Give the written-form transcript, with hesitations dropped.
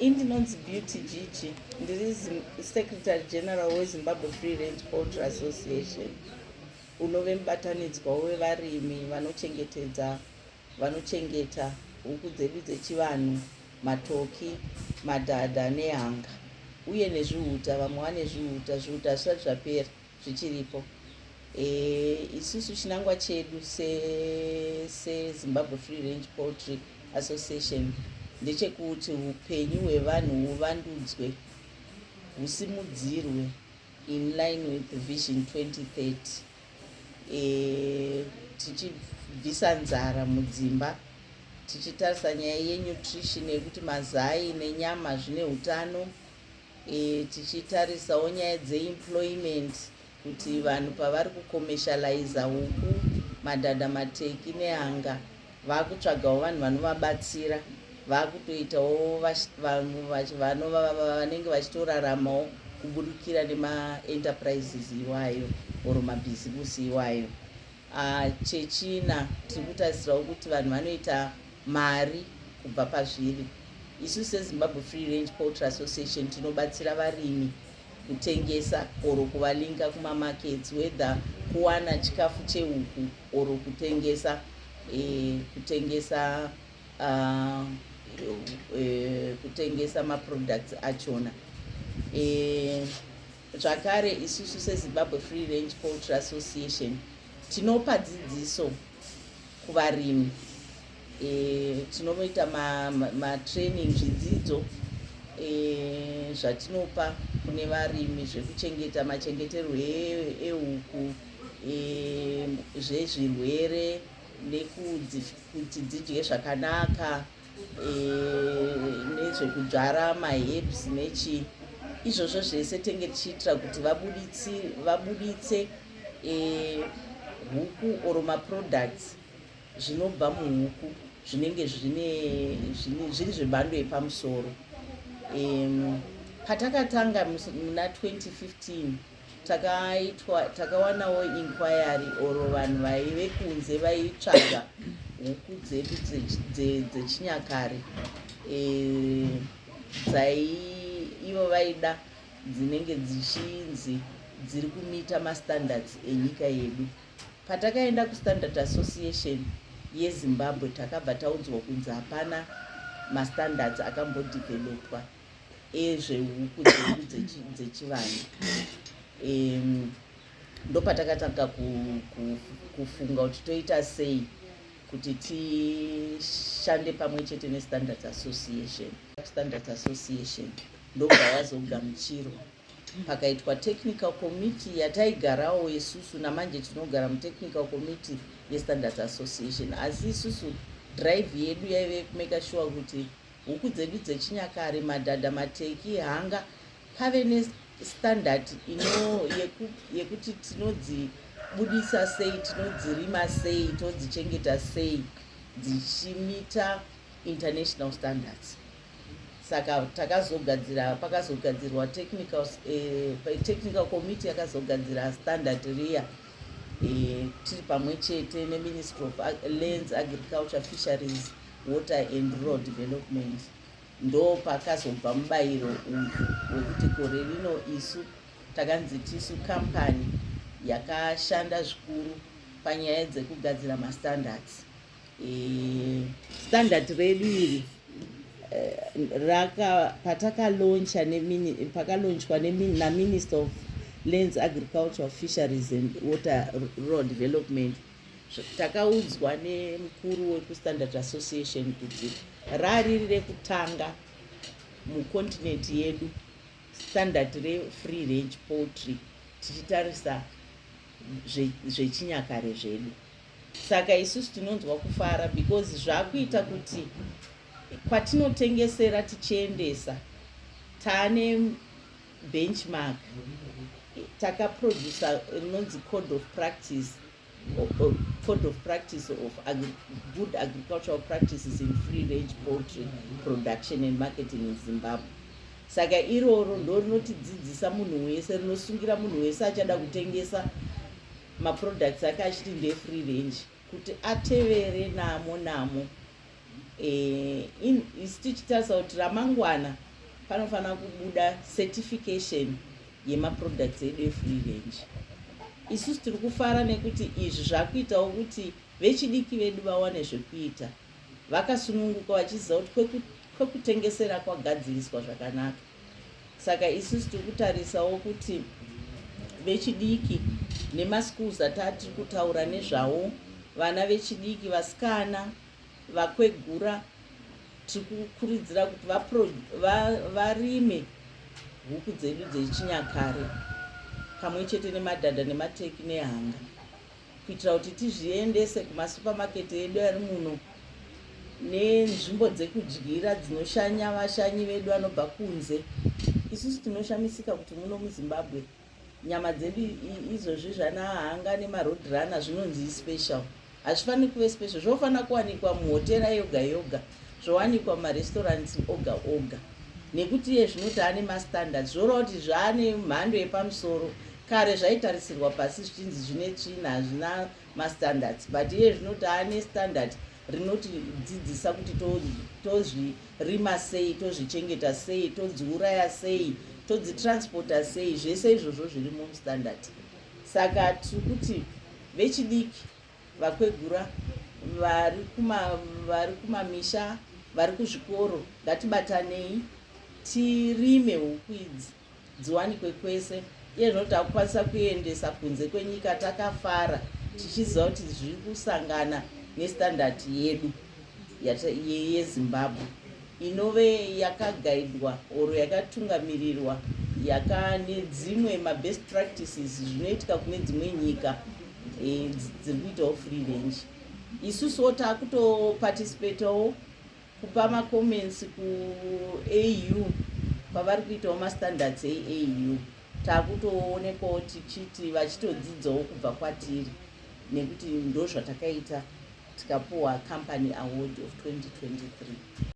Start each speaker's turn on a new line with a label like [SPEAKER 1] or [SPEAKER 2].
[SPEAKER 1] Indinonzi Beauty Gigi, ndiri Secretary General weZimbabwe Free Range Poultry Association, unove mubatanidzwa wevarimi vanochengetedza, vanochengeta huku dzedu dzechivanhu, matoki, madhadha nehanga, uye nezvihuta. Vamwe vane zvihuta, zvihuta zvisati zvapera, zvichiripo. Isusu chinangwa chedu seZimbabwe Free Range Poultry Association ndechekuti upenyu hwevanhu huvandudzwe, husimudzirwe in line with Vision 2030, tichibvisa nzara mudzimba, tichitarisa nyaya yenutrition, yekuti mazai nenyama zvine utano, tichitarisawo nyaya dzeemployment, kuti vanhu pavari kucommercializa huku, madhadha, mateki nehanga, vakutsvagawo vanhu vanovabatsira, vakutoitawo vanhu vanenge vachitoraramawo kuburikira nemaenterprises iwayo or mabhizimusi iwayo. Chechina, tiri kutarisirawo kuti vanhu vanoita mari kubva pazviri. Isu seZimbabwe Free Range Poultry Association tinobatsira varimi kutengesa or kuvalinka kumamarkets, whether kuwana chikafu chehuku or kutengesa maproducts achona. Zvakare isusu seZimbabwe Free Range Poultry Association tinopa dzidziso kuvarimi. Tinoita matraining, zvidzidzo zvatinopa kune varimi zvekuchengeta, machengeterwo ehuku, zvezvirwere nekuti dzidye zvakanaka, nezvekudzvara maherbs nechii. Izvozvo zvese tenge tichiitira kuti vabuditse huku or maproducts zvinobva muhuku zvinenge zviri zvemhando yepamusoro. Patakatanga muna 2015, takaitwa, takawanawo inquiry or vanhu vaive kunze vaitsvaga huku dzedu dzechinyakare, dzai ivo vaida dzinenge dzichinzi dziri kumeeta mastandards enyika yedu. Patakaenda kuStandard Association yeZimbabwe, takabva taudzwa kunzi hapana mastandards akambodevelopwa ezvehuku dzedu dzechivanhu. Ndopatakatanga kufunga kuti toita sei kuti tishande pamwe chete neStandards Association. Standards Association ndobva yazogamuchirwa, pakaitwa technical committee yataigarawo isusu. Namanje tinogara mutechnical committee yeStandards Association, asi isusu drive yedu yaive yekumake sure kuti huku dzedu dzechinyakare, madhadha, mateki, hanga, pave nestandard yekuti tinodzibudisa sei, tinodzirima sei, todzichengeta sei dzichimeeta international standards. Saka takazogadzira, pakazogadzirwa technical committee yakazogadzira standard riya, tiri pamwe chete neMinistry of Lands, Agriculture, Fisheries, Water and Rural Development. Ndo pakazobva mubayiro uyu wekuti gore rino isu takanzi tisu kampani yakashanda zvikuru panyaya dzekugadzira mastandards. Standard redu iri raka patakalauncha, pakalaunchwa naMinister of Lands, Agriculture, Fisheries and Water, Rural Development, takaudzwa nemukuru wekuStandard Association kuti rariri rekutanga mucontinent yedu standard refree range poultry, tichitarisa zvechinyakare zvedu. Saka isusu tinonzwa kufara because zvakuita kuti kwatinotengesera tichiendesa taane benchmark. Takaprodusa rinonzi code of practice, code of practice of good agricultural practices in free range poultry production and marketing in Zimbabwe. Saka iroro ndo rinotidzidzisa munhu wese, rinosungira munhu wese achada kutengesa maproducts ake achiti ndefree range kuti atevere namo namo. Isu tichitarisa kuti ramangwana Panofanira kubuda certification yemaproducts edu efree range. Isusu tiri kufara nekuti izvi zvakuitawo kuti vechidiki vedu vawane zvekuita vakasununguka, vachiziva kuti kwekutengesera kwagadziriswa zvakanaka. Saka isusu tiri kutarisawo kuti vechidiki nemaschools atatiri kutaura nezvawo, vana vechidiki, vasikana vakwegura, tiri kukurudzira kuti varime huku dzedu dzechinyakare pamwe chete nemadhadha nemateki nehanga, kuitira kuti tizviendese kumasupamaketi edu ari muno nenzvimbo dzekudyira dzinoshanya vashanyi vedu vanobva kunze. Isusu tinoshamisika kuti muno muZimbabwe nyama dzedu izvozvi zvana hanga nemaroadrunner zvinonzi special. Hazvifaniri kuve special, zvofanira kuwanikwa muhotera yoga yoga, zvowanikwa mumarestaurants oga oga, nekuti iye zvino taane mastandards, zvoreva kuti zvaane mhando yepamusoro. Kare zvaitarisirwa pasi zvichinzi zvine tsvina, hazvina mastandards, but iye zvino taane standard rinotidzidzisa kuti tozvirima sei, tozvichengeta sei, todziuraya sei, todzitransporta sei. Zvese izvozvo zviri mustandard. Saka tiri kuti vechidiki vakwegura vari kumamisha, vari kuzvikoro, ngatibatanei tirime huku idzi dziwanikwe kwese. Iye zvino takukwanisa kuendesa kunze kwenyika takafara, tichiziva kuti zviri kusangana nestandard yedu yeZimbabwe, inove yakagaidwa or yakatungamirirwa yaka nedzimwe mabest practices zvinoitika kune dzimwe nyika dziri kuitawo free range. Isusuwo taakutoparticipatawo kupa macomments kuAU kwavari kuitawo mastandards eAU. Taakutoonekwawo tichiti vachitodzidzawo kubva kwatiri, nekuti ndo zvatakaita tikapuwa company award of 2023.